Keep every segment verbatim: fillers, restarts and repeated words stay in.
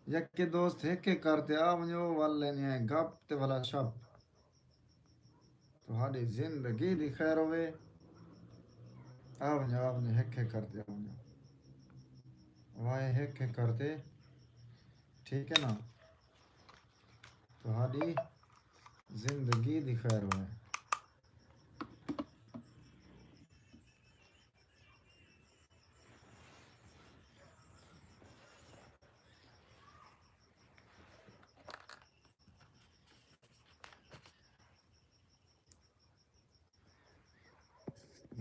یکے دوست ہک ہک کر تے آ ونڄو، ول لینی ہے گپ تے ولا شپ۔ تہاݙی زندگی دی خیر ہووے۔ آ ونڄو، آ ونڄو، ہک ہک کر تے آ ونڄو۔ وائے ہک ہک کر تے، ٹھیک ہے نا؟ تہاݙی زندگی دی خیر ہووے۔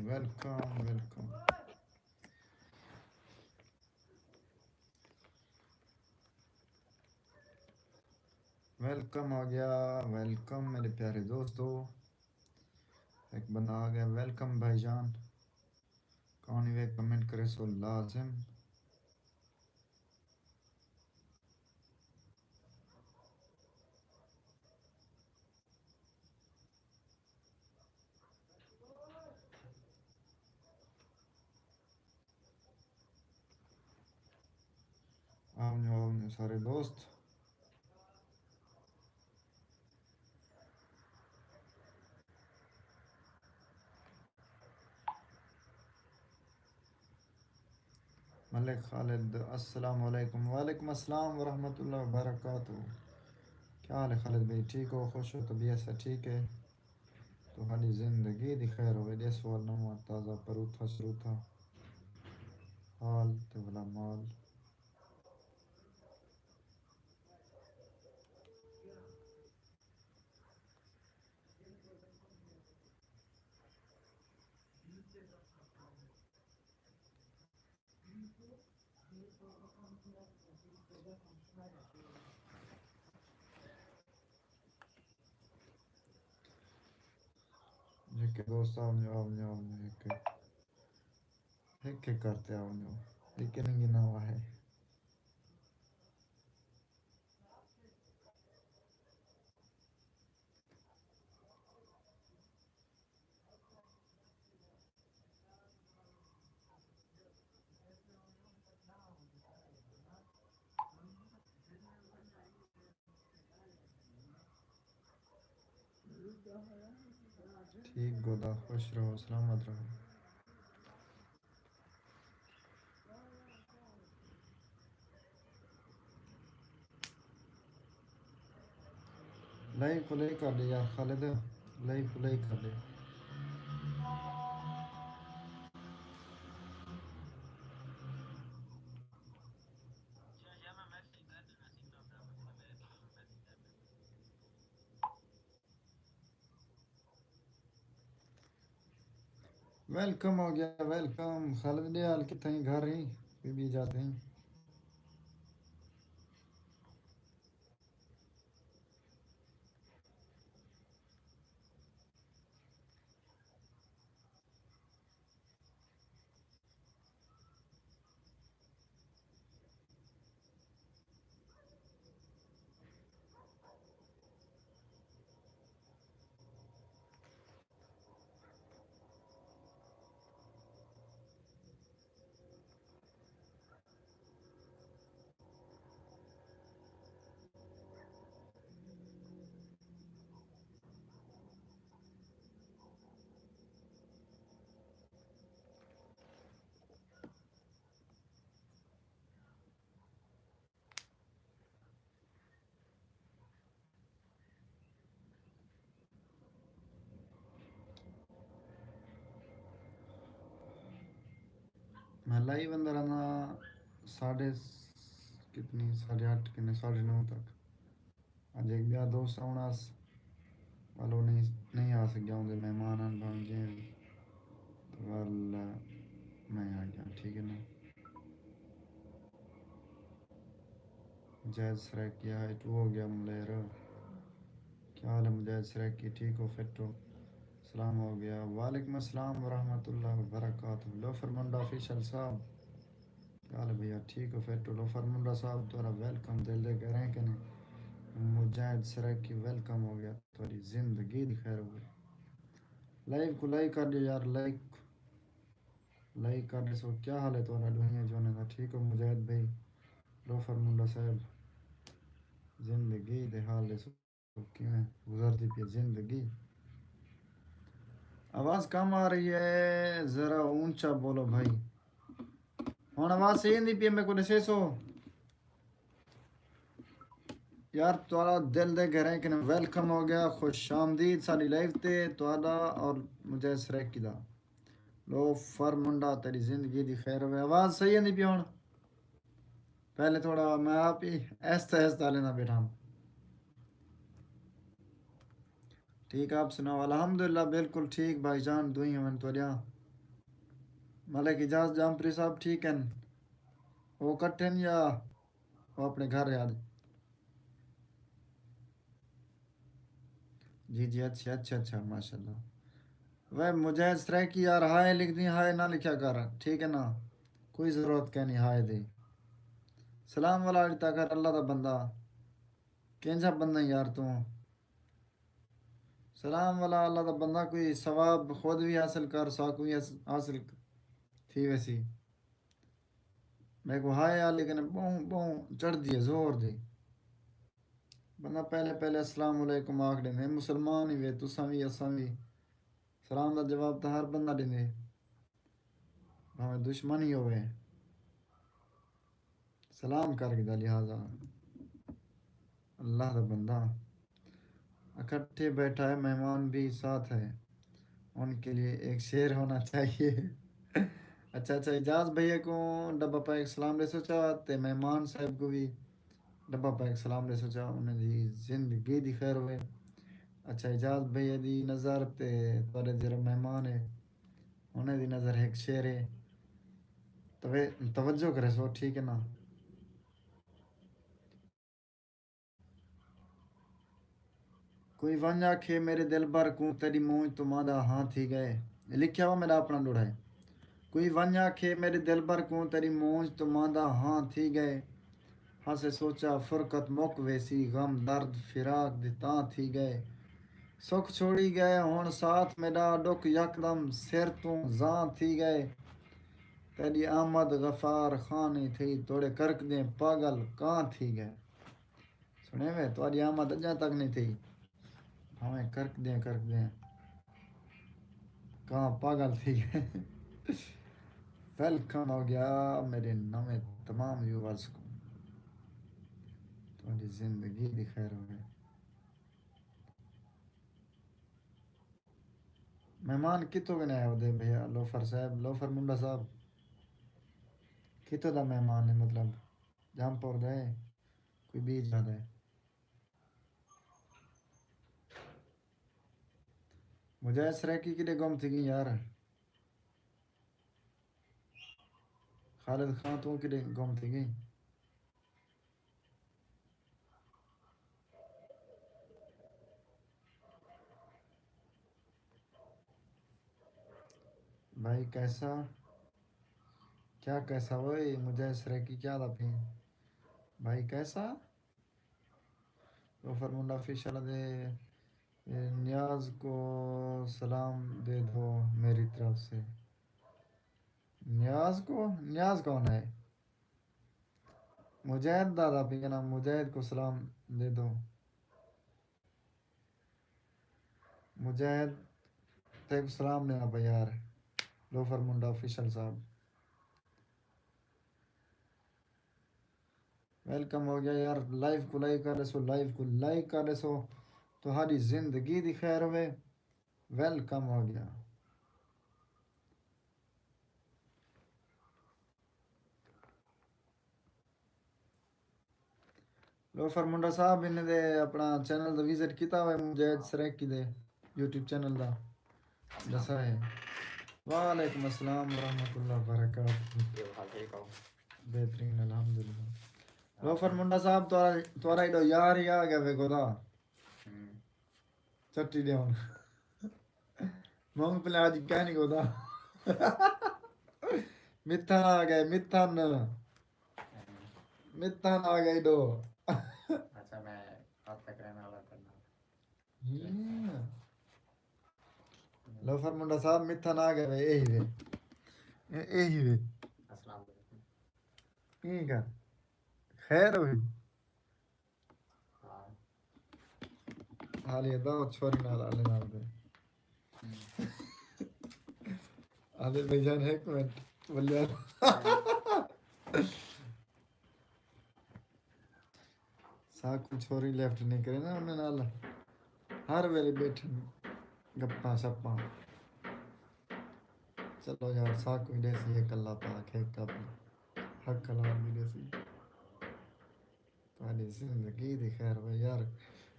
Welcome, welcome. ویلکم آ گیا، ویلکم میرے پیارے دوستو۔ ایک بندہ آ گیا، ویلکم بھائی جان۔ کون وے کمنٹ کرے سو لازم۔ آؤ ونڄو، آؤ ونڄو سارے دوست۔ ملک خالد، السلام علیکم۔ وعلیکم السلام ورحمۃ اللہ وبرکاتہ۔ کیا حال ہے خالد بھائی؟ ٹھیک ہو؟ خوش ہو؟ طبیعت سا ٹھیک ہے؟ تہاݙی زندگی دی خیر ہووے۔ ݙیسو ول نواں تازہ پروتھا شروتھا، حال تے ولا مال۔ ہک دوست آ ونڄو، آ ونڄو، آ ونڄو، ہک، ہک ہک کر تے آ ونڄو، ہک نہیں گناوا ہے۔ ٹھیک گودا، خوش رہو، سلامت رہو۔ لائیو کوں لائک کر ݙے یار خالد، لائیو کوں لائک کر ݙے۔ ویلکم ہو گیا، ویلکم۔ خالد ݙیال کتھائیں؟ گھر ہیں؟ بی بی جاتے ہیں؟ میں لائیو اندر آنا ساڑھے س-، کتنی، ساڑھے اٹھ کنے ساڑھے نو تک۔ اڄ ہک ٻیا دوست آوݨا ہس، ول او نہیں، نہیں آ سڳیا، اوندے مہمان ہن بھاویں جئیں وی، ول میں آ ڳیا، ٹھیک ہے نا۔ مجاہد سرائیکی، ہائے ٹو ہو ڳیا ملیر۔ کیا حال ہے مجاہد سرائیکی، ٹھیک ہو، فٹ ہو؟ سلام ہو ڳیا۔ وعلیکم السلام ورحمۃ اللہ وبرکاتہ۔ لوفر منڈا آفیشل صاحب، کیا حال ہے بھیا؟ ٹھیک ہو؟ فٹ ہو؟ لوفر منڈا صاحب، تہاݙا ویلکم دل دے گھریں کنے۔ مجاہد سرائیکی، ویلکم ہو ڳیا، تہاݙی زندگی دی خیر ہووے۔ لائیو کوں لائک کر ݙیو یار، لائک، لائک کر ݙیسو۔ کیا حال ہے تہاݙا ݙوہیں جوانیں دا؟ ٹھیک ہو مجاہد بھائی؟ لوفر منڈا صاحب، زندگی دے حال ݙسو، کیویں گزردی پئی ہے زندگی؟ آواز کم آ رہی ہے، ذرا اونچا بولو بھائی۔ ہݨ آواز صحیح آندی پئی ہے، میکوں ݙسیسو۔ یار، تہاݙا دل دے گہرائیں کنیں ویلکم ہو ڳیا، خوش آمدید ساݙی لائیو تے، تہاݙا اور مجاہد سرائیکی دا۔ لوفر منڈا، تیݙی زندگی دی خیر ہووے۔ آواز صحیح آندی پئی ہݨ؟ پہلے تھوڑا میں آپ ہی آہستہ آہستہ لیندا ٻیٹھا ہاں۔ ٹھیک، آپ سناؤ؟ الحمدللہ، بالکل ٹھیک بھائی جان، دعائیں ہوون تہاݙیاں۔ ملک اعجاز جامپری صاحب ٹھیک ہن؟ او کٹھے ہن یا او اپݨے گھر ہے اڄ؟ جی جی، اچھا اچھا اچھا، ماشاءاللہ۔ وے مجاہد سرائیکی یار، ہائے لکھدیں، ہائے نہ لکھیا کر، ٹھیک ہے نا؟ کوئی ضرورت کائنی ہائے دی۔ سلام والا ݙتا کر، اللہ دا بندہ۔ کینجھا بندہ یار توں؟ سلام والا اللہ دا بندہ، کوئی ثواب خود وی حاصل کر، ساکوں وی حاص-، حاصل تھی ویسی۔ میکوں ہائے آ، لیکن ٻہوں، ٻہوں چڑھدی ہے زور دی۔ بندہ پہلے، پہلے السلام علیکم آکھ ݙیندے، مسلمان ہی وے، تساں وی، اساں وی۔ سلام دا جواب تاں ہر بندہ ݙیندے، بھاویں دشمن ہی ہووے۔ سلام کر گھدا، لہذا اللہ دا بندہ۔ اکٹھے بیٹھا ہے، مہمان بھی ساتھ ہے، ان کے لیے ایک شعر ہونا چاہیے۔ اچھا اچھا، اعجاز بھیا کوں ݙبہ پیک سلام ݙیسو چا، تے مہمان صاحب کوں وی ݙبہ پیک سلام ݙیسو چا، انہاں دی زندگی دی خیر ہووے۔ اچھا، اعجاز بھیا دی نظر تے تہاݙے جیڑھا مہمان ہے، انہاں دی نظر ہک شعر ہے۔ توے-، توجہ کریسو، ٹھیک ہے نا؟ کوئی ونڄ آکھے میݙے دلبر کوں، تیݙی مونجھ توں ماندا ہاں تھی ڳئے۔ اے لکھیا ہوا میݙا اپݨا ݙوہڑا ہے۔ کوئی ونڄ آکھے میݙے دلبر کوں، تیݙی مونجھ توں ماندا ہاں تھی ڳئے۔ ہاسے سوچا فرقت مک ویسی، غم درد فراق دے تاں تھی ڳئے۔ سکھ چھوڑی ڳئے ہݨ ساتھ میݙا، ݙکھ یکدم سر توں زاں تھی ڳئے۔ تیݙی آمد غفار خاں نئیں تھئی، توڑے کرکدیں پاڳل کاں تھی ڳئے۔ سݨیوے، تہاݙی آمد اڄاں تک نئیں تھئی، بھاویں کرکدیں کرکدیں کاں پاڳل تھی ڳئے۔ ویلکم ہو ڳیا میݙے نویں تمام ویورز کوں، تہاݙی زندگی دی خیر ہووے۔ مہمان کتھوں کنے آئے ہوندے بھیا؟ لوفر صاحب، لوفر منڈا صاحب، کتھوں دا مہمان ہے؟ مطلب جام پور دا ہے، کوئی ٻئی جاہ دا ہے؟ مجاہد سرائیکی کݙے گم تھی ڳئی یار؟ خالد خان توں کݙے گم تھی ڳئی؟ بھائی کیسا؟ کیا کیسا؟ اوئے مجاہد سرائیکی کیا دا پھیں؟ بھائی کیسا؟ لوفر منڈا آفیشل دے، اے، نیاز کو سلام دے دو میری طرف سے۔ نیاز کو؟ نیاز کون ہے؟ مجاہد دا دا پیا نا، مجاہد کو سلام دے دو۔ مجاہد، تیکوں سلام ݙینا پیا یار، لوفر منڈا آفیشل صاحب۔ ویلکم ہو ڳیا یار، لائیو کوں لائک کر ݙیسو، لائیو کوں لائک کر ݙیسو، تہاݙی زندگی دی خیر ہووے۔ ویلکم ہو ڳیا۔ لوفر منڈا صاحب، انہیں دے اپݨا چینل دا وزٹ کیتا ہوئے، مجاہد سرائیکی دے یوٹیوب چینل دا ݙسا ہے۔ وعلیکم السلام ورحمۃ اللہ وبرکاتہ۔ کیا حال ہے؟ بہترین، الحمدللہ۔ لوفر منڈا صاحب، تہاݙا، تہاݙا ایݙو یار ہی آ ڳیا وے گودا۔ ہوں۔ چٹی ݙیون۔ مونگ پلے اڄ کائنی گودا۔ متھن آ ڳئے، متھن۔ متھن آ ڳئے ݙو۔ اچھا، میں ہاتھ تک رہنے والا کرنا۔ ہوں۔ لوفر منڈا صاحب، متھن آ ڳئے وے، اے ہی وے۔ اے، اے ہی وے۔ السلام علیکم۔ ایں کر۔ خیر ہوئی۔ حالی ادا او چھوری نال آلے نال دے۔ آلے بھائی جان، ہک منٹ، ولیا۔ ساکوں چھوری لیفٹ نہیں کرے نا انہاں نال، ہر ویلے بیٹھن گپاں شپاں۔ چلو یار، ساکوں ݙیسی ہک اللہ پاک، ہک اپݨا حق حلال بھی ݙیسی۔ تہاݙی زندگی دی خیر ہوئے یار۔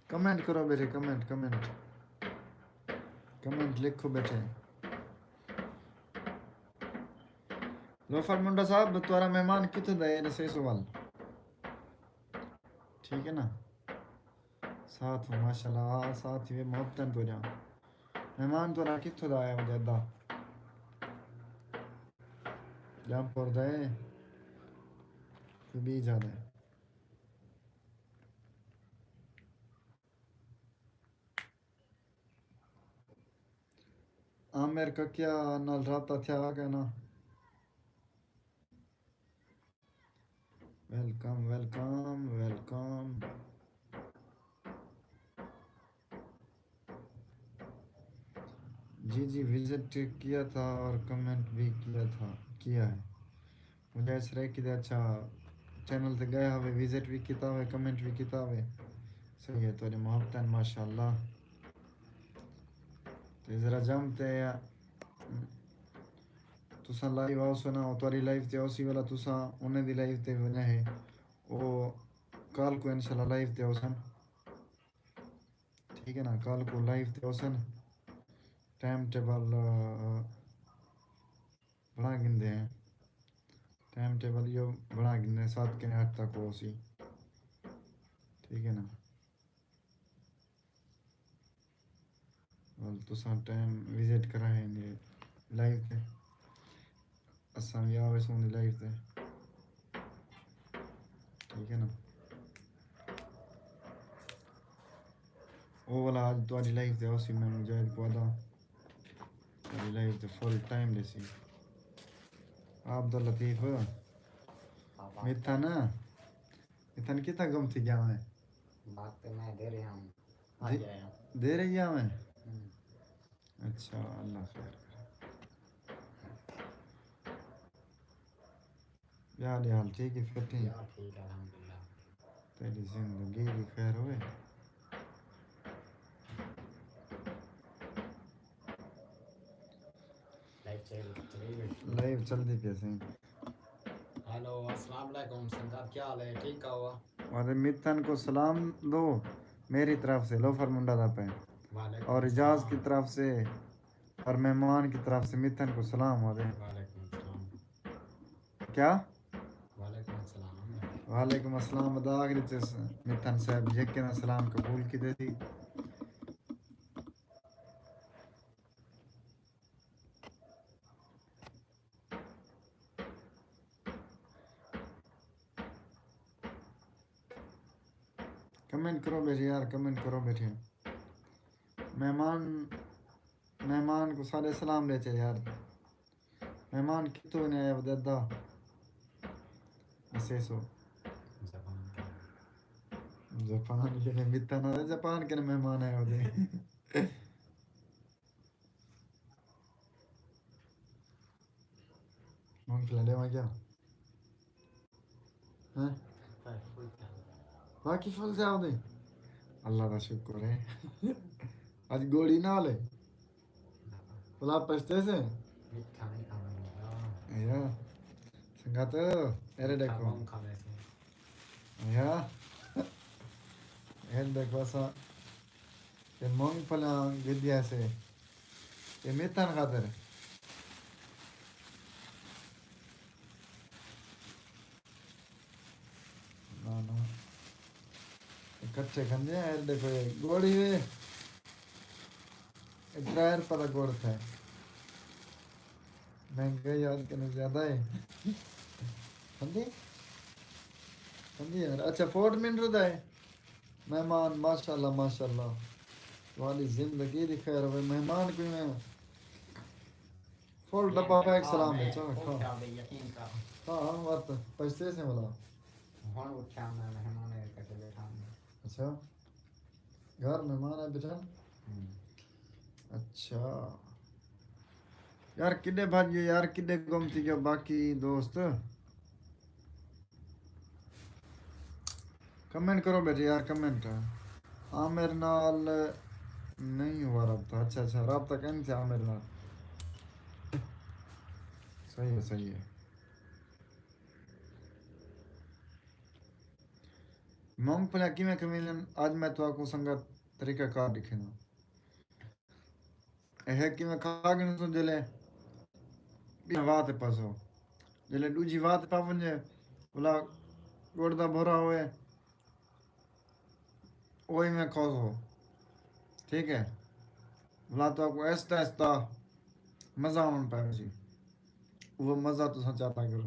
کمنٹ کرو بیٹھے، کمنٹ، کمنٹ، کمنٹ لکھو بیٹھے۔ لوفر منڈا صاحب، تہاݙا مہمان کتھوں دا ہے؟ ݙسے سوال۔ ٹھیک ہے نا؟ ساتھ ہو، ماشاءاللہ، آ ساتھ ہی محبتاں تو جا۔ مہمان تہاݙا کتھوں دا آیا ودے ادا؟ جام پور دا ہے؟ کوئی بی جا دا ہے؟ عامر ککیا نال رابطہ تھیا کہ نا؟ Welcome, welcome, welcome. جی جی، وزٹ کیا تھا اور کمنٹ بھی کیا تھا، کیا ہے۔ مجاہد سرائیکی دے اچھا چینل تے ڳئے ہوئے، وزٹ وی کیتا ہوئے، کمنٹ وی کیتا ہوئے۔ صحیح ہے، تہاݙی محبت ہے، ماشاءاللہ۔ تے ذرا جم تے تساں لائیو آؤسو نا، او تہاݙی لائیو تے آؤسی والا، تساں انہیں دی لائیو تے ونڄا ہے۔ او کال کو انشاءاللہ لائیو تے آؤسن۔ ٹھیک ہے نا، کل کو لائیو تے ہوسن، ٹائم ٹیبل، آ، بݨا گھندے ہیں۔ ٹائم ٹیبل ایہو بݨا گھندے ہیں، سات کنے اٹھ تک ہوسی۔ ٹھیک ہے نا، ول تساں ٹائم وزٹ کرائیں گے لائیو تے۔ اساں وی آ ویسوں دی لائیو تے۔ ٹھیک ہے نا؟ او والا اڄ تہاݙی لائیو تے ہوسی، میں مجاہد کو آہداں تہاݙی لائیو تے فل ٹائم ݙیسی۔ عبداللطیف، متھن، متھن کتھاں گم تھی ڳیا ہوئیں؟ وقت میں دے رہا ہوں۔ آ دے، جائے ہوں۔ دے رہی ہوئیں؟ ہوں۔ اچھا، اللہ خیر کرے۔ ٻیا ݙے حال ٹھیک ہے، فٹ ہیں؟ ٻیا ٹھیک ہے، الحمدللہ۔ تیݙی زندگی دی خیر ہوئے۔ لائیو چل، چلی وئی۔ لائیو چلدی پئی سئیں۔ ہیلو، السلام علیکم سنگت، کیا حال ہے؟ ٹھیک ہو؟ وعلیکم، متھن کو سلام دو میری طرف سے، لوفر منڈا دا پہ۔ وعلیکم اور اعجاز السلام۔ کی طرف سے اور مہمان کی طرف سے متھن کو سلام ہو دے۔ وعلیکم السلام۔ کیا؟ وعلیکم السلام۔ وعلیکم السلام۔ ادا آخری چس متھن صاحب جیکے نا سلام قبول کیتے سی۔ کمنٹ کرو بیٹھے یار، کمنٹ کرو بیٹھے۔ مہمان، مہمان کو سارے سلام ݙیچے یار۔ مہمان کتھوں نے آیا ودے ادا؟ اسے سو۔ جاپان کنے۔ جاپان کنے متھن آیا، جاپان کنے مہمان آیا ودے۔ مونگ پھلاں ݙیواں کیا؟ ہیں؟ باقی فل تھیا ودے؟ اللہ دا شکر ہے۔ اڄ ڳوڑی نال ہے۔ بلا پچھتے سے؟ مٹھا نہیں کھانا۔ یا۔ سنگت، ایرے ݙیکھو۔ یا۔ اے ݙیکھو اساں۔ تے مونگ پھلاں گھدیاں سے۔ اے متھن خاطر۔ نہ، نہ۔ اکٹھے کھندے ہیں، ایڈے کوئی ڳوڑ ہی وے۔ اے ترے روپے دا ڳوڑ تھئے۔ مہنگائی آج کل زیادہ ہے۔ کھندی؟ کھندی یار۔ اچھا، فورٹ منرو دا ہے؟ مہمان، ماشاءاللہ، ماشاءاللہ۔ تہاݙی زندگی دی خیر ہووے۔ مہمان کوئی میں فل ڈبہ پیک سلام ہے، چا کھا۔ ہاں، ہاں، وقت پچھتے سے والا۔ ہݨ اٹھیا میں مہمان دے کٹھے بیٹھا ہوں۔ اچھا۔ یار مہمان آئے بیٹھا۔ اچھا یار، کݙے بھڄ ڳئے یار، کݙے گم تھی ڳئے باقی دوست؟ کمنٹ کرو بیٹے یار، کمنٹ۔ عامر نال نہیں ہوا رابطہ؟ اچھا اچھا، رابطہ کہیں سے عامر نال؟ صحیح ہے، صحیح ہے۔ مونگ پھلیاں کیویں کھویندن؟ اڄ میں تہاکوں سنگت طریقہ کار ݙکھینداں۔ اے ہک کیویں کھا گھنسوں؟ جلے ٻیا واہ تے پاسو، جلے ݙوجھی واہ تے پا ونڄے، ولا ڳڑ دا بھورا ہوئے، او ایویں کھوسو۔ ٹھیک ہے، ولا تہاکوں آہستہ آہستہ مزہ آوݨ پئے ویسی۔ او مزہ تساں چاتا کرو۔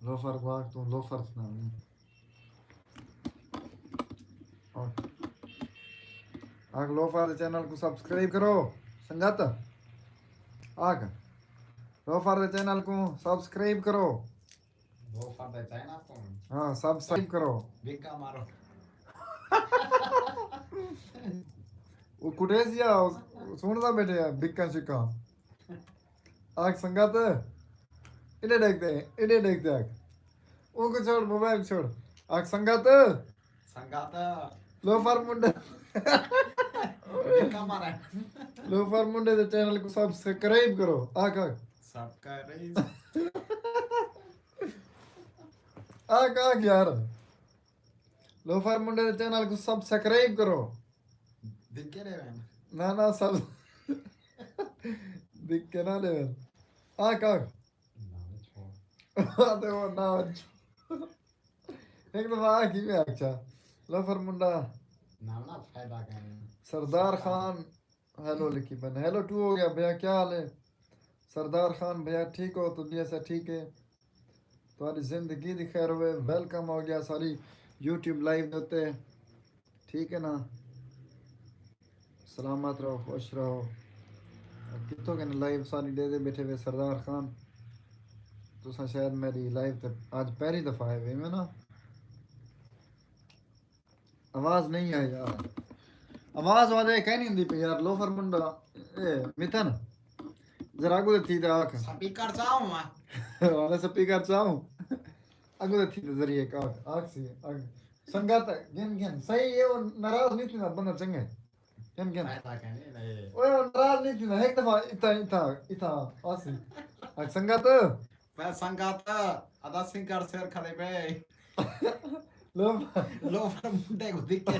لوفر کو آکھ توں لوفر تھنا۔ آکھ لوفر دے چینل کو سبسکرائب کرو سنگت۔ آکھ لوفر دے چینل کو سبسکرائب کرو۔ لوفر دے چینل کو، ہاں، سبسکرائب کرو۔ بکا مارو۔ وہ کٹے سیا سندا بیٹھے بکا شکا۔ آکھ سنگت، ایݙے ݙیکھدے، ایݙے ݙیکھدے آکھ۔ اوں کوں چھوڑ، موبائل چھوڑ۔ آکھ سنگت، سنگت، لوفر منڈے، لوفر منڈے دے چینل کوں سبسکرائب کرو۔ آکھ، آکھ۔ سبسکرائب۔ آکھ، آکھ یار۔ لوفر منڈے دے چینل کوں سبسکرائب کرو۔ دکے ݙے وین۔ نہ، نہ، سب دکے نہ ݙے وین۔ آکھ، آکھ۔ نہ چھوڑ۔ آ تے او نہ چھوڑ۔ ہک دفعہ آکھی میں آکھیا، لوفر منڈا۔ نہ، نہ، فائدہ کائنی۔ سردار خان ہیلو لکھی پن۔ ہیلو ٹو ہو ڳیا بھیا، کیا حال ہے؟ سردار خان بھیا ٹھیک ہو؟ طبیعت سے ٹھیک ہے؟ تہاݙی زندگی دی خیر ہوئے۔ ویلکم ہو ڳیا ساری یوٹیوب لائیو دے اتے۔ ٹھیک ہے نا؟ سلامت رہو، خوش رہو۔ کتھوں کن لائیو ساری ݙیہدے بیٹھے وے سردار خان۔ تساں شاید میݙی لائیو تے اڄ پہلی دفعہ آئے وے، ایویں نا؟ آواز نہیں آئی یار۔ آواز وادے کہیں نہیں ہوندی پئی یار، لوفر منڈا۔ اے، متھن۔ ذرا اڳوں تے تھی تے آکھ۔ سپیکر چاہوں میں۔ والے سپیکر چاہوں۔ اڳوں تے تھی تے ذریعے آکھ، آکھ سی، آکھ۔ سنگت، گھن، گھن۔ صحیح ہے، او ناراض نہیں تھیندا، بندہ چنڳا ہے۔ گھن، گھن۔ فائدہ کائنی، نہیں۔ اوئے، او ناراض نہیں تھیندا، ہک دفعہ اتھاں، اتھاں، اتھاں آسی۔ آکھ سنگت۔ میں سنگت، ادا سنگر سر کھڑے پے۔ لو، لوفر منڈے کو دکے۔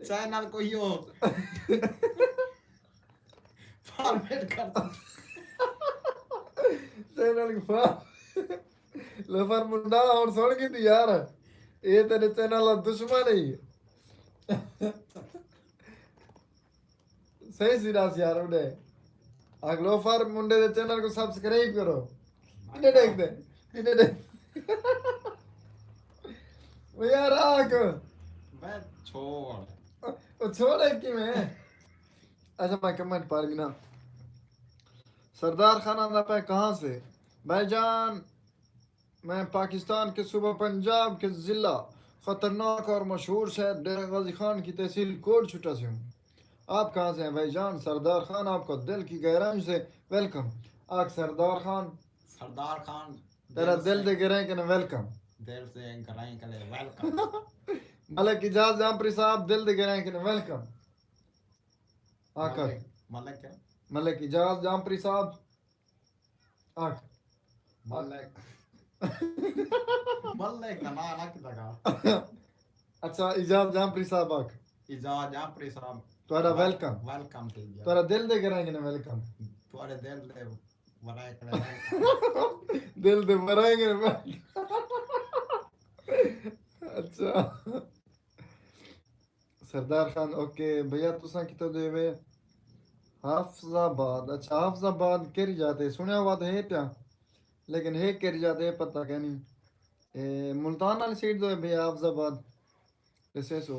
چینل کو یو فارمیٹ کر۔ چینل کو فار-، لوفر منڈا ہݨ سݨ گھدی یار۔ اے تیݙے چینل دا دشمن ہے۔ صحیح سی ݙس یار، اݙے۔ آکھ لوفر منڈے دے چینل کو سبسکرائب کرو۔ اݙے ݙیکھدے، اݙے ݙیکھ۔ او یار آکھ۔ میں چھوڑ۔ او چھوڑے کیویں؟ اچھا میں کمنٹ پڑھ گھناں۔ سردار خان آندا پئے کہاں سے؟ بھائی جان، میں پاکستان کے صوبہ پنجاب کے ضلع خطرناک اور مشہور شہر ڈیرہ غازی خان کی تحصیل کوٹ چھٹا سے ہوں۔ آپ کہاں سے ہیں بھائی جان؟ سردار خان آپ کو دل کی گہرائیوں سے ویلکم۔ آکھ سردار خان۔ سردار خان، تیݙا دل دے گہرائیں کنے ویلکم۔ دل سے گہرائیں کنے ویلکم۔ ملک اعجاز جامپری صاحب، دل دے گہرائیں کنے ویلکم۔ آکھ۔ ملک، ملک کیا؟ ملک اعجاز جامپری صاحب۔ آکھ۔ ملک۔ ملک دا ناں نہ کیتا ڳا۔ اچھا، اعجاز جامپری صاحب آکھ۔ اعجاز جامپری صاحب۔ تہاݙا ویل-، ویلکم۔ ویلکم تھی ڳیا۔ تہاݙا دل دے گہرائیں کنے ویلکم۔ تہاݙے دل دے گہرائیں کنے ویلکم۔ دل دے گہرائیں کنے ویلکم۔ اچھا۔ سردار خان، اوکے۔ بھیا تساں کتھوں دے وے؟ حافظ آباد۔ اچھا، حافظ آباد کیڑھی جاہ تے؟ سݨیا ہوا تے ہے پیا، لیکن ہے کیڑھی جاہ تے پتہ کائنی۔ اے ملتان والی سائیڈ تے ہے بھیا حافظ آباد؟ ݙسیسو۔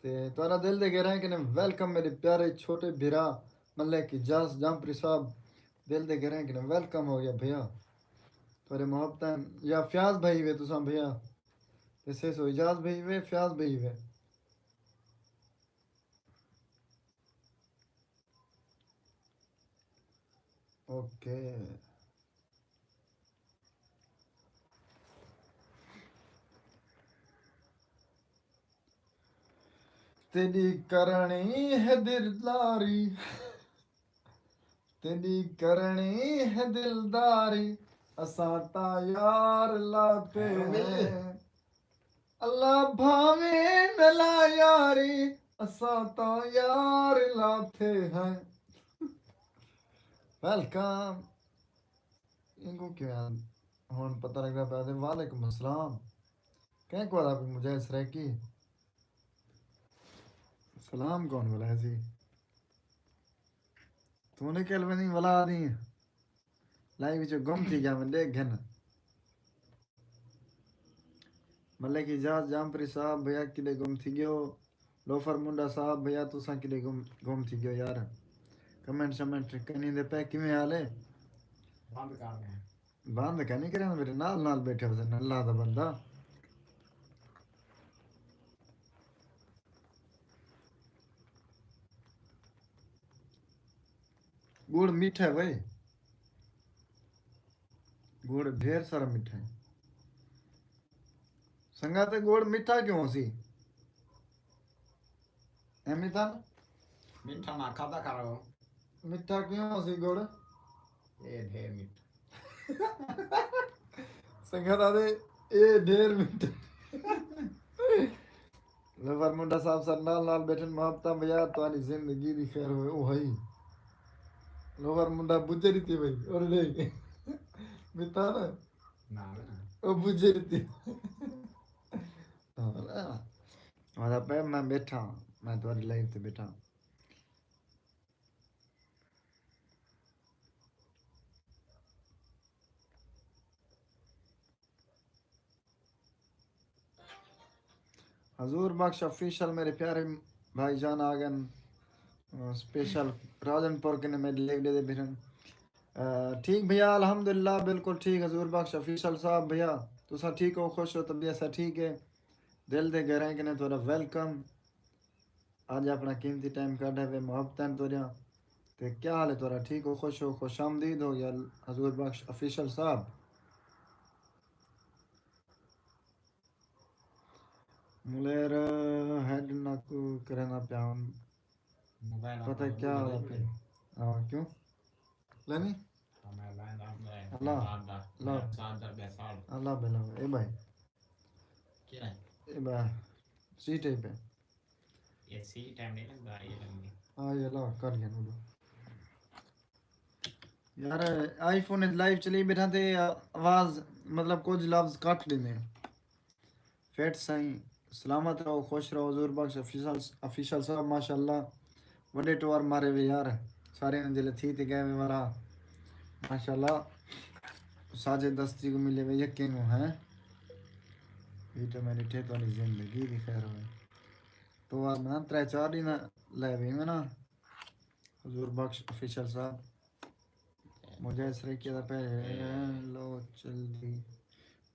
تے تہاݙا دل دے گہرائیں کنے ویلکم میݙے پیارے چھوٹے بھرا ملک اجاز جامپری صاحب۔ دل دے گہرائیں کنے ویلکم ہو ڳیا بھیا۔ تہاݙے محبتاں یا فیاض بھائی وے تساں بھیا۔ تے سیسو اجاز بھائی وے، فیاض بھائی وے۔ اوکے۔ تیݙی کرݨی ہے دلداری، تیݙی کرݨی ہے دلداری، اساں تاں یار لاتے ہیں۔ اللہ بھاویں ملا یاری، اساں تاں یار لاتے ہیں۔ ویلکم۔ اینکوں کیویں ہݨ پتہ لڳدا پیا تے وعلیکم السلام۔ کہیں کو آہدا پئی مجاہد سرائیکی؟ سلام کون بلائے سی؟ توں نکل ویندیں ولا دی۔ لائیو وچوں گم تھی ڳیا میں ݙیکھ گھن۔ ملک اجاز جامپری صاحب بھیا کݙے گم تھی ڳیو؟ لوفر منڈا صاحب بھیا تساں کݙے گم، گم تھی ڳیو یار؟ کمنٹ شمنٹ کہیں دے پئے کیویں حال ہے؟ بند کر ݙے۔ بند کائنی کریندا، میݙے نال نال ٻیٹھے ہوسن اللہ دا بندہ۔ ڳڑ میٹھا ہے بھائی، ڳڑ ڈھیر سارا میٹھا ہے۔ سنگت، ڳڑ میٹھا کیوں ہوسی؟ اے میتھا نا؟ میٹھا نہ کھادا کرو۔ میٹھا کیوں ہوسی ڳڑ؟ اے ڈھیر میٹھا۔ سنگت آہدے، اے ڈھیر میٹھا۔ لوفر منڈا صاحب ساݙے نال نال ٻیٹھن، محبتاں بھیا، تہاݙی زندگی دی خیر ہوئے۔ او ہئی۔ لوفر منڈا بجھے ݙتی بھئی، اور ݙے۔ میتھا نا؟ نہ، نہ۔ او بجھے ݙتی۔ ہاں، آہدا پئے میں ٻیٹھا، میں تہاݙی لائیو تے ٻیٹھا۔ حضور بخش آفیشل میݙے پیارے بھائی جان آ ڳئن، اسپیشل راجن پور کنے میݙے لیک ݙے دے بھرن۔ آ، ٹھیک بھیا، الحمدللہ، بالکل ٹھیک۔ حضور بخش آفیشل صاحب بھیا، تساں ٹھیک ہو، خوش ہو، طبیعت سا ٹھیک ہے؟ دل دے گہرائیں کنے تہاݙا ویلکم۔ اڄ اپݨا قیمتی ٹائم کڈھ آئے وے محبتاں تہاݙیاں۔ تے کیا حال ہے تہاݙا؟ ٹھیک ہو؟ خوش ہو؟ خوش آمدید ہو یا حضور بخش آفیشل صاحب۔ ملیر ہیڈ ناکو کریندا پیا ہن۔ موبائل پتہ کیا حال ہے؟ ہاں، کیوں؟ لینی؟ اللہ، اللہ، اللہ بلا، اے بھائی۔ کیا ہے؟ اے بھائی، سی ٹائپ ہے۔ یہ سی ٹائم نہیں لگتا، یہ لگنی۔ ہاں، یہ لا، کٹ گیا نا۔ یار، آئی فون وچ لائیو چلی ٻیٹھا تے آواز، مطلب، کچھ لفظ کٹ ݙیندے۔ فٹ سائیں، سلامت رہو، خوش رہو، حضور بخش آفیشل، آفیشل صاحب، ماشاءاللہ، وݙے ٹوار مارے وے یار، سارے جلے تھی تے ڳئے وے والا، ماشاءاللہ، ساجد دستی کو ملے وے یکے نو ہیں۔ ویڈیو میں ݙٹھے تہاݙی زندگی دی خیر ہوئے۔ ٹوار میں ترے چار ݙینھ لے وے میں نا۔ حضور بخش آفیشل صاحب، مجاہد سرائیکیہ دا پہلے۔ لو چلدی،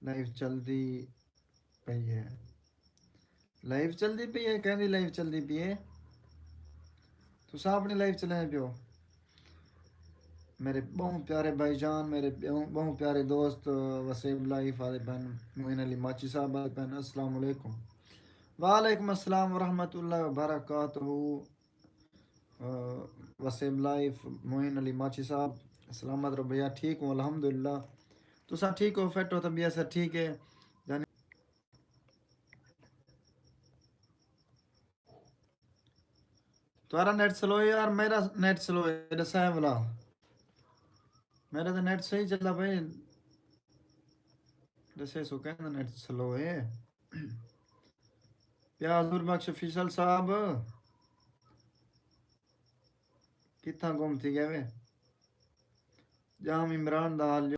لائیو چلدی پئی ہے۔ لائیو چلدی پئی ہے؟ کیندی لائیو چلدی پئی ہے؟ تساں اپݨی لائیو چلائیں پیو۔ میرے ٻہوں پیارے بھائی جان، میرے ٻہوں، ٻہوں پیارے دوست، وسیب لائیو آہدے پن، معین علی ماچی صاحب آہدے پن، السلام علیکم۔ وعلیکم السلام ورحمۃ اللہ وبرکاتہ۔ آ، وسیم لائف، معین علی ماچی صاحب، سلامت رہو بھیا۔ ٹھیک ہوں الحمدللہ، تساں ٹھیک ہو، فٹ ہو، طبیعت سب ٹھیک ہے؟ یعنی تہاݙا نیٹ سلو ہے یار، میݙا نیٹ سلو ہے، ݙسائے بھلا۔ میݙا تے نیٹ صحیح چلدا پئے۔ ݙسے سو کہندا نیٹ سلو ہے۔ پیا حضور بخش آفیشل صاحب کتھاں گم تھی ڳئے وے؟ ڄام عمران دا حال جو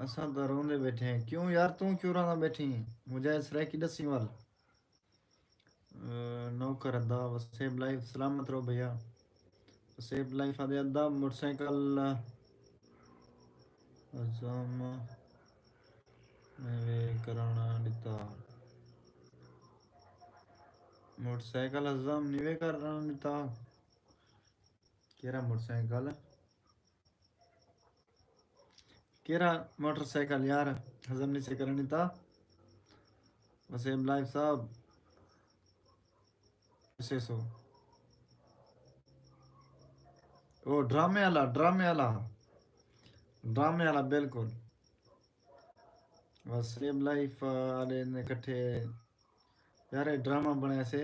اساں تاں روندے ٻیٹھے ہیں۔ کیوں یار، توں کیوں روندا ٻیٹھی ہیں؟ مجاہد سرائیکی ݙسی ول۔ نوکر ادا وسیب لائف، سلامت رہو بھیا۔ وسیب لائف آدھے ادا موٹر سائیکل ہضم نیوے کرݨ ݙتا۔ موٹر سائیکل ہضم نیوے کرݨ ݙتا؟ کیڑھا موٹر سائیکل؟ کیڑھا موٹر سائیکل یار؟ ہضم نہیں سے کرݨ ݙتا۔ وسیم لائف صاحب، ایسے سو۔ او ڈرامے والا، ڈرامے والا، ڈرامے والا، بالکل۔ وسیم لائف والے نے کٹھے یار، اے ڈرامہ بݨیا سے۔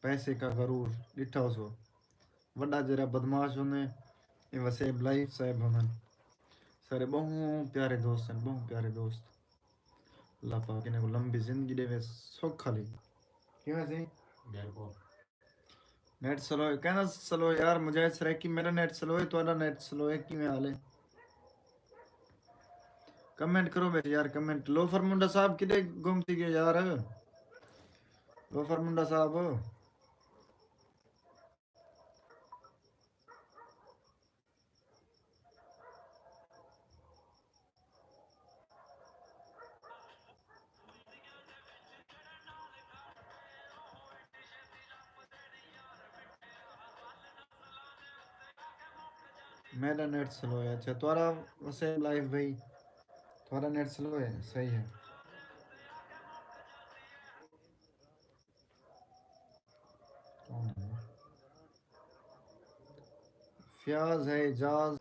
پیسے کا غرور، ݙٹھا ہوسو۔ وݙا جیڑھا بدمعاش ہوندے، اے وسیب لائف صاحب ہوندن۔ سارے ٻہوں پیارے دوست ہن، ٻہوں پیارے دوست۔ اللہ پاک انہاں کوں لمبی زندگی ݙیوے، سکھ آلی۔ کیویں سی؟ بالکل۔ نیٹ سلو ہے، کہنا سلو ہے یار، مجاہد سرائیکی، میرا نیٹ سلو ہے، تہاݙا نیٹ سلو ہے، کیویں حال ہے؟ کمنٹ کرو میرے یار، کمنٹ۔ لوفر منڈا صاحب کݙے گم تھی ڳئے یار؟ لوفر منڈا صاحب۔ میرا نیٹ سلو ہے۔ اچھا، تہاݙا وسیم لائف بھائی، تہاݙا نیٹ سلو ہے، صحیح ہے۔ کون ہے؟ فیاض ہے اعجاز۔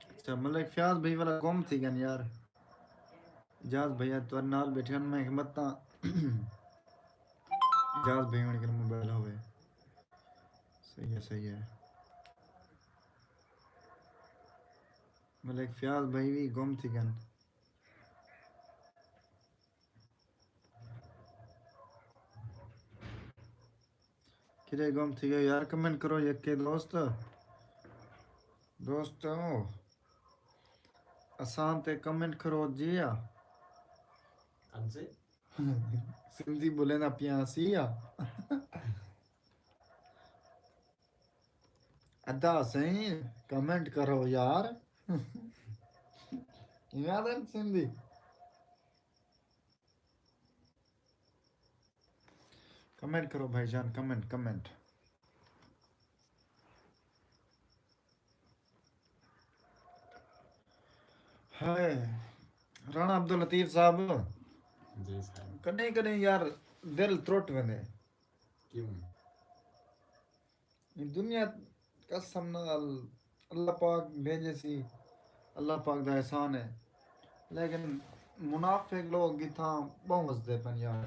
اچھا، ملک فیاض بھائی والا گم تھی ڳئن یار۔ اعجاز بھیا تہاݙے نال ٻیٹھے ہن، میں ہمت تاں اعجاز بھائی ہوݨ کن موبائل ہووے۔ صحیح ہے، صحیح ہے۔ ملک فیاض بھائی وی گم تھی ڳئن۔ کݙے گم تھی ڳئے یار؟ کمنٹ کرو یکے دوست۔ دوستو، اساں تے کمنٹ کرو جی آ۔ اڄ سے؟ سندھی ٻولیندا پیاں سی آ۔ ادا سئیں کمنٹ کرو یار۔ ایویں آہدن سندھی۔ کمنٹ کرو بھائی جان، کمنٹ، کمنٹ۔ ہائے، رانا عبداللطیف صاحب، جی صاحب۔ کݙیں کݙیں یار دل ترٹ ویندے۔ کیوں؟ ایں دنیا قسم نال اللہ پاک بھیجے سی، اللہ پاک دا احسان ہے، لیکن منافق لوگ اتھاں ٻہوں وسدے پن یار۔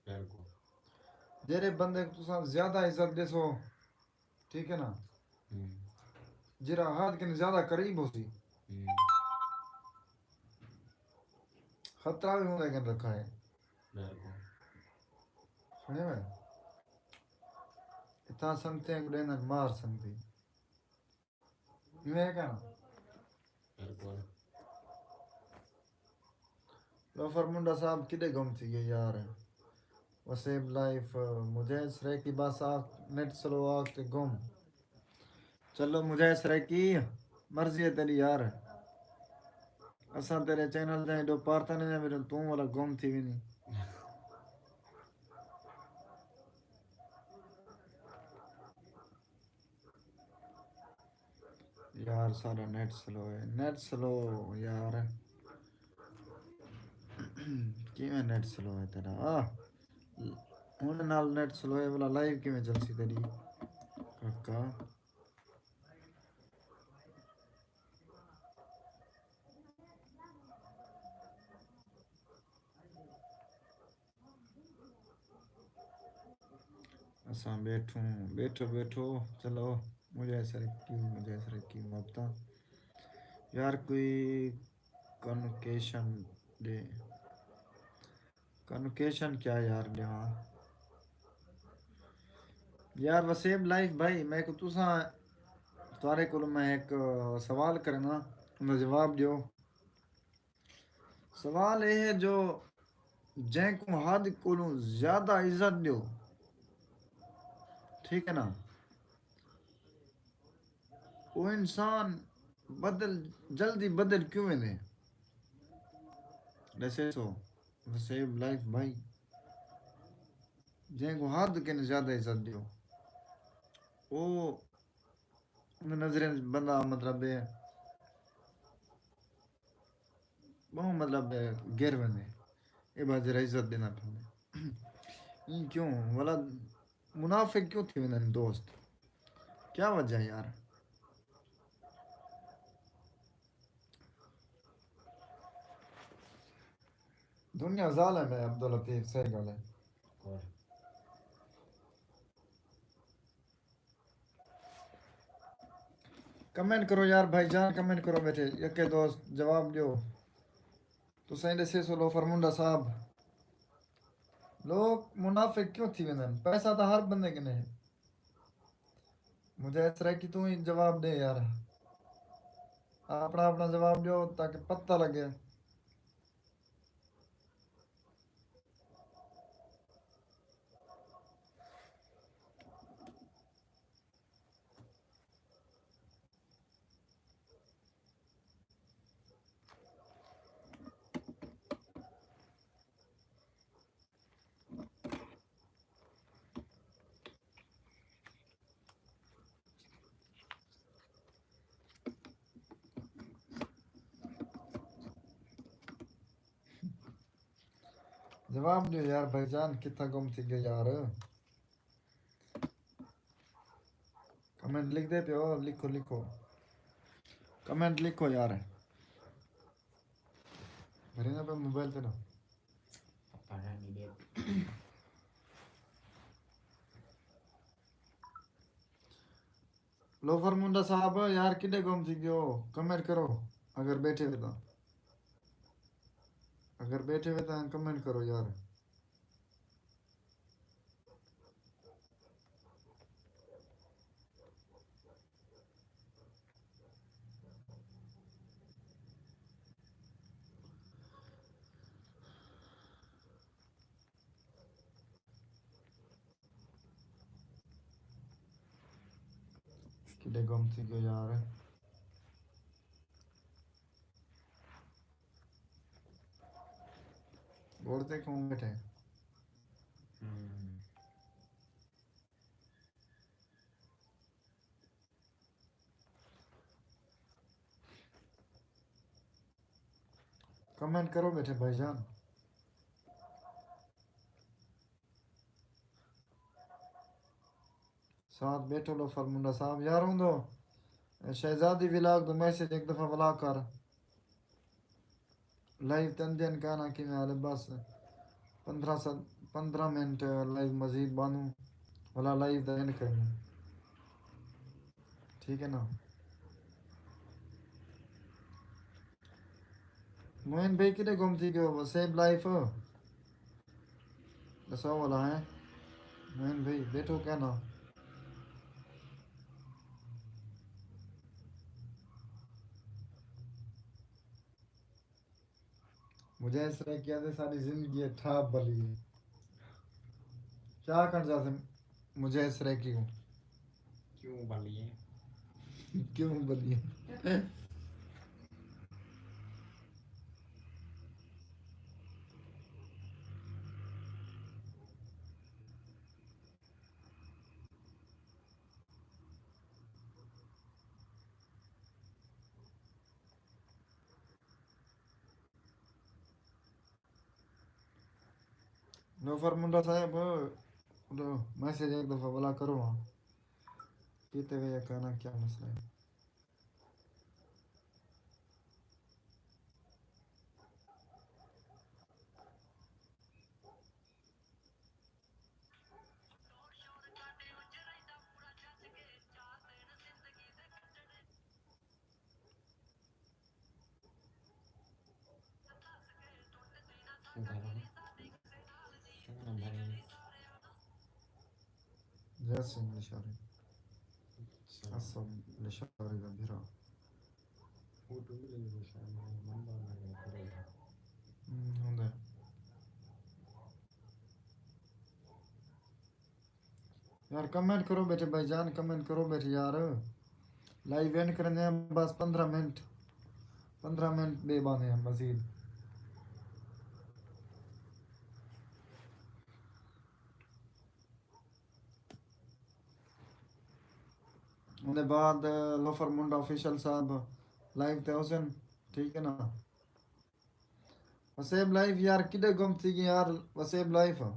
بالکل۔ جیڑھے بندے کوں تساں زیادہ عزت ݙیسو، ٹھیک ہے نا، ہوں۔ جیڑھا حد کن زیادہ قریب ہوسی، ہوں۔ خطرہ وی ہوندے کن رکھا ہے۔ بالکل۔ سݨے میں؟ اتھاں سنگتیں کوں ݙیندن مار سنگتی۔ ایویں ہے کہنا؟ بالکل۔ لوفر منڈا صاحب کݙے گم تھی ڳئے یار؟ وسیم لائف، مجاہد سرائیکی بس آ، نیٹ سلو آ کے گم۔ چلو مجاہد سرائیکی، مرضی ہے تیݙی یار، اساں تیݙے چینل دے ایݙو پار تاں نہیں ویندے، توں والا گم تھی ویندیں۔ یار سارا نیٹ سلو ہے، نیٹ سلو یار۔ کیویں نیٹ سلو ہے تیݙا؟ آ، ہݨ نال نیٹ سلو ہے، بھلا لائیو کیویں چلسی تیݙی؟ کاکا۔ اساں ٻیٹھوں، ٻیٹھو، ٻیٹھو، چلو، مجاہد سرائیکی، مجاہد سرائیکی محبتاں۔ یار کوئی کنوکیشن ݙے۔ کنوکیشن کیا یار ݙیواں؟ یار وسیم لائف بھائی، میکوں تساں سارے کولوں میں ہک سوال کرنا، انہاں جواب ݙیو۔ سوال اے ہے جو جیں کوں حد کولوں زیادہ عزت ݙیو، ٹھیک ہے نا، او انسان بدل، جلدی بدل کیوں ویندے؟ ݙسے سو، وسیب لائف بھائی، جیں کوں حد کن زیادہ عزت ݙیو، او نظریں بندہ مطلب ہے، ٻہوں مطلب گر ویندے۔ اے بات ذرا عزت ݙینا پوندے۔ ایں کیوں ولا منافق کیوں تھی ویندن دوست؟ کیا وجہ ہے یار؟ دنیا ظالم ہے عبداللطیف، صحیح ڳالھ ہے۔ کمنٹ کرو یار بھائی جان، کمنٹ کرو بیٹھے، یکے دوست جواب ݙیو۔ تساں ݙسے سو لوفر منڈا صاحب، لوک منافق کیوں تھی ویندن؟ پیسہ تاں ہر بندے کنے ہے۔ مجاہد سرائیکی توں ہی جواب ݙے یار، اپݨا اپݨا جواب ݙیو تاکہ پتہ لڳے۔ جواب ݙیو یار بھائی جان، کتھاں گم تھی ڳئے یار؟ کمنٹ لکھدے پیو، لکھو، لکھو۔ کمنٹ لکھو یار۔ گھرے نہ پہ موبائل تے نہ۔ لوفر منڈا صاحب، یار کݙے گم تھی ڳیو؟ کمنٹ کرو اگر ٻیٹھے وے تاں۔ اگر ٻیٹھے وے تاں کمنٹ کرو یار۔ کݙے گم تھی ڳیو یار؟ ٻوڑ تے کھوں ٻیٹھے؟ ہوں۔ کمنٹ کرو ٻیٹھے بھائی جان۔ ساتھ ٻیٹھو لوفر منڈا صاحب۔ یار ہوندو شہزادی ولاگ دو میسج ہک دفعہ ولا کر۔ لائیو تن دن کہنا کیویں حال ہے؟ بس پندرہ سا، پندرہ منٹ لائیو مزید باندھوں، ولا لائیو دا اینڈ کروں۔ ٹھیک ہے نا؟ معین بھائی کݙے گم تھی ڳیو؟ وسیب لائف ݙسو ولا ہے۔ معین بھائی ٻیٹھو کیا نا؟ مجاہد سرائیکی آہدے ساݙی زندگی ہے ٹھاپ بلی ہے۔ کیا آکھݨ چاہسے مجاہد سرائیکی کوں؟ کیوں بلی ہے؟ کیوں بلی ہے؟ لوفر منڈا صاحب، اُݙو میسج ہک دفعہ ولا کرو ہاں۔ کیتے وے یا کانا، کیا مسئلہ ہے؟ Yes, English آ رہی۔ اسد لشاری دا بھرا۔ فوٹو بھی لے لو شاید، نمبر لے لو، کرو۔ ہوں، ہوندا ہے۔ یار، کمنٹ کرو بیٹھے بھائی جان، کمنٹ کرو بیٹھے یار۔ لائیو اینڈ کرنے ہیں بس پندرہ منٹ، پندرہ منٹ بے بانے ہیں مزید۔ اون دے بعد لوفر منڈا آفیشل صاحب لائیو تے ہوسن، ٹھیک ہے نا؟ وسیب لائیو یار، کݙے گم تھی ڳئے یار؟ وسیب لائیو،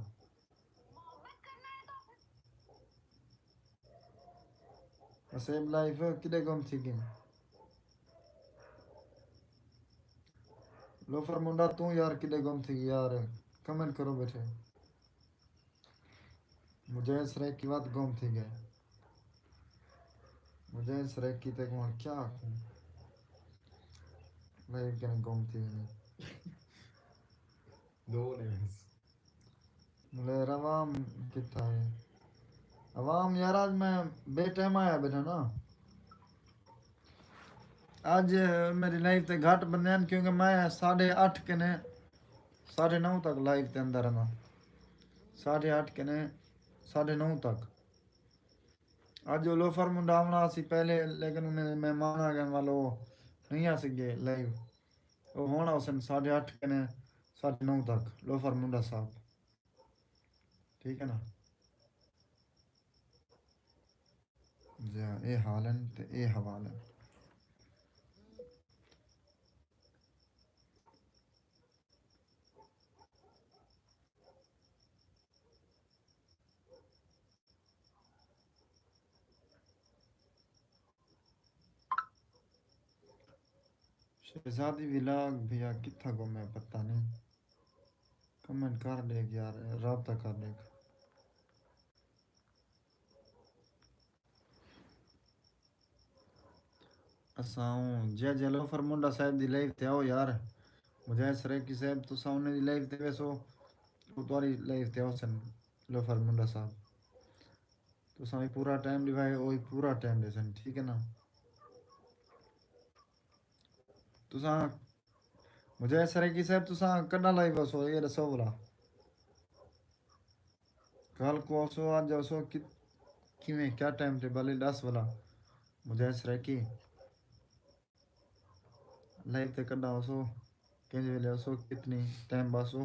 وسیب لائیو کݙے گم تھی ڳئے؟ لوفر منڈا، توں یار کݙے گم تھی ڳئے یار؟ کمنٹ کرو بیٹھے۔ مجاہد سرائیکی وت گم تھی ڳئے۔ مجاہد سرائیکی تے کوں کیا آکھوں؟ لائیو کنے گم تھی ونڄے۔ دو نے بس۔ ملیر عوام کتھا ہے؟ عوام یار، اڄ میں بے ٹائم آیا بیٹھا نا۔ اڄ میری لائیو تے گھٹ بندے ہن، کیونکہ میں ساڑھے اٹھ کنے ساڑھے نو تک لائیو تے اندر رہنا۔ ساڑھے اٹھ کنے ساڑھے نو تک۔ اڄ او لوفر منڈا آوݨا سی پہلے، لیکن انہیں مہمان آ ڳئے، ول او نہیں آ سڳے لائیو۔ او ہݨ ہوسن ساڑھے اٹھ کنے ساڑھے نو تک، لوفر منڈا صاحب۔ ٹھیک ہے نا؟ جی ہاں، اے حال ہن تے اے حوال ہن۔ شہزادی ولاگ بھیا کتھا گم ہے، پتہ نہیں۔ کمنٹ کر ݙیکھ یار، رابطہ کر ݙیکھ۔ اساں جے جے لوفر منڈا صاحب دی لائیو تے آؤ یار۔ مجاہد سرائیکی صاحب، تساں انہیں دی لائیو تے ویسو، او تہاݙی لائیو تے آؤسن لوفر منڈا صاحب۔ تساں وی پورا ٹائم ݙیوائے، او وی پورا ٹائم ݙیسن، ٹھیک ہے نا؟ تساں مجاہد سرائیکی صاحب، تساں کݙاں لائیو ہوسو، اے ݙسو بھلا۔ کل کوں ہوسو، اڄ ہوسو، کت-، کیویں، کیا ٹائم ٹیبل ہے، ݙس بھلا۔ مجاہد سرائیکی، لائیو تے کݙاں ہوسو، کینجھے ویلے ہوسو، کتنی ٹائم ٻہسو؟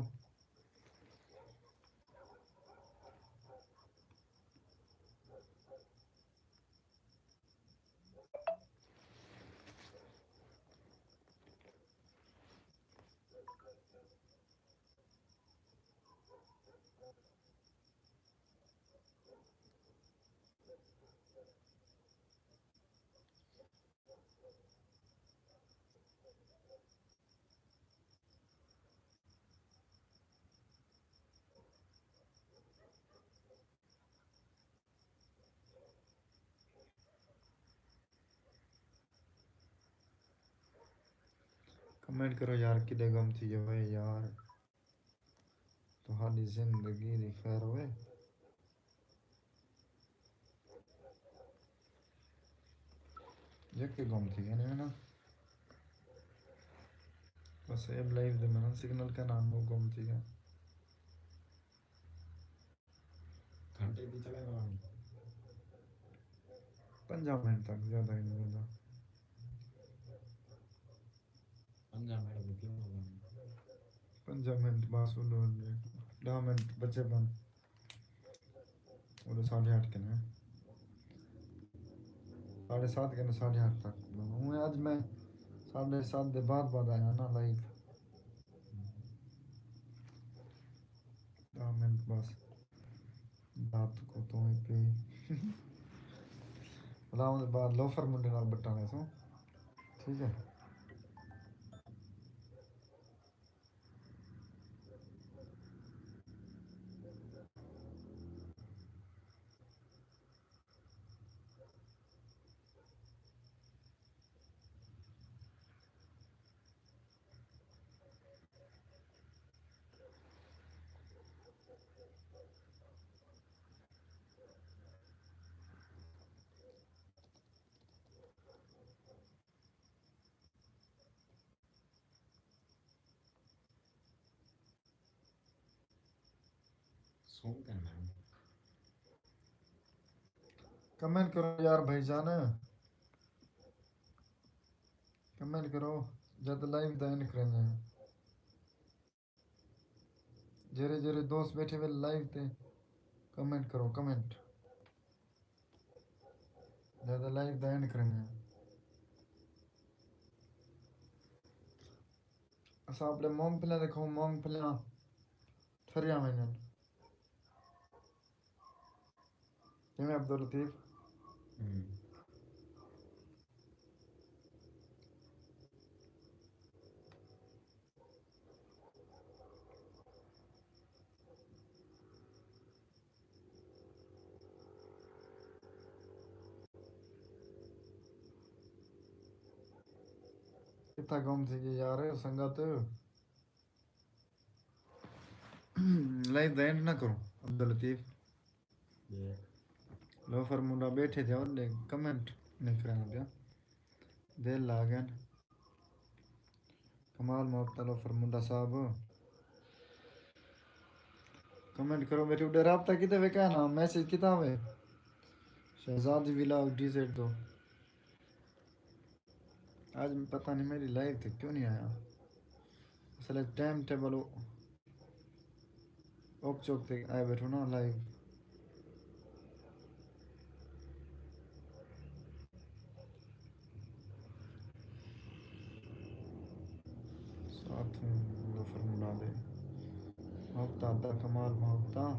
کمنٹ کرو یار، کݙے گم تھی ڳئے یار؟ تہاݙی زندگی دی خیر ہوئے۔ یکے گم تھی ڳئے نے نا۔ بس اے لائیو دے میں نا سگنل کنا، او گم تھی ڳئے۔ گھنٹے دی چلے گا۔ پنجاہ منٹ تک زیادہ ہی نہیں ہوتا۔ پنجاہ منٹ دی کیوں ہوندی؟ پنجاہ منٹ بس، او ݙو منٹ، ݙاہ منٹ بچے پن۔ او ݙے ساڑھے اٹھ کنے، ساڑھے سات کنے، ساڑھے اٹھ تک۔ ہوں اڄ میں ساڑھے سات دے بعد بعد آیا نا لائیو۔ ݙاہ منٹ بس۔ رات کو تو ہی پی۔ بلا اون دے بعد لوفر منڈے نال بٹاں ویسوں۔ ٹھیک ہے۔ کمنٹ کرو یار بھائی جان، کمنٹ کرو، جد لائیو دا اینڈ کریں ہیں۔ جیرے جیرے دوست بیٹھے ہوئے لائیو تے، کمنٹ کرو، کمنٹ۔ زیادہ لائیو دا اینڈ کریں ہیں۔ اساں اپݨے مونگ پھلیاں ݙیکھو، مونگ پھلیاں ٹھریاں ونڄن۔ کیویں عبداللطیف؟ ہوں۔ کتھاں گم تھی ڳئے یار سنگت؟ لائیو دا اینڈ نہ کرو عبداللطیف۔ لوفر منڈا بیٹھے تھے، انہیں کمنٹ نہیں کرنا پیا۔ دل آ گئے۔ کمال محبت لوفر منڈا صاحب۔ کمنٹ کرو، میرے اڈے رابطہ کیتے وے کہنا، میسج کیتا وے؟ شہزادی ولاگ ڈی زیڈ دو۔ آج پتہ نہیں میری لائیو تے کیوں نہیں آیا۔ اصل ٹائم ٹیبل اوک چوک تے آئے بیٹھو نا لائیو۔ ساتھ ہوں لوفر منڈا دے۔ محبتہ دا کمال محبتہ۔